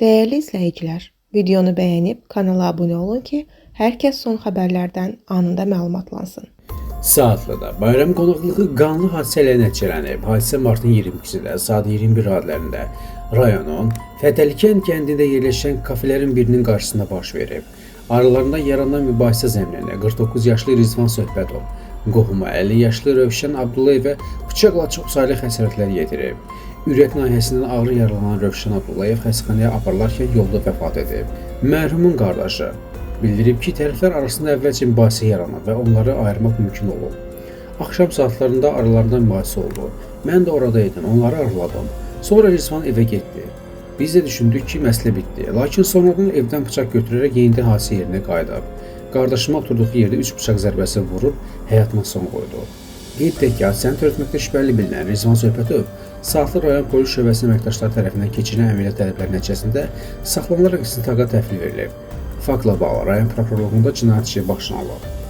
Dəyərli izləyicilər, videonu bəyənib kanala abunə olun ki, hər kəs son xəbərlərdən anında məlumatlansın. Saatlıda bayram qonaqlığı qanlı hadisə ilə nəticələnib. Hadisə martın 22-də saat 21 radələrində rayonun Fətəlikənd kəndində yerləşən kafelerin birinin qarşısında baş verib. Aralarında yaranan mübahisə zəminində 49 yaşlı Rizvan Söhbətov qohumu 50 yaşlı Rövşən Abdullayevə bıçaqla çoxsaylı xəsarətlər yetirib. Ürək nahiyəsindən ağır yaralanan Rövşən Abdullayev xəstəxanaya aparılarkən yolda vəfat edib. Mərhumun qardaşı bildirib ki, tərəflər arasında əvvəlcə mübahisə yaranıb və onları ayırmaq mümkün olub. Axşam saatlarında aralarında mübahisə oldu. Mən də orada idim, onları araladım. Sonra Rizvan evə getdi. Biz də düşündük ki, məsələ bitdi. Lakin sonradan evdən bıçaq götürərək yenidən hadisə yerinə qayıdıb. Qardaşıma oturduğu yerdə 3 bıçaq zərbəsi vurub həyatına son qoydu. Qeyd edək ki, hadisəni törətməkdə şübhəli bilinən Rizvan Söhbətov Saatlı rayon polis şöbəsinin əməkdaşları tərəfindən keçirilən əməliyyat tədbirləri nəticəsində saxlanılaraq istintaqa təhvil verilib. Faktla bağlı rayon prokurorluğunda cinayət işi başlanılıb.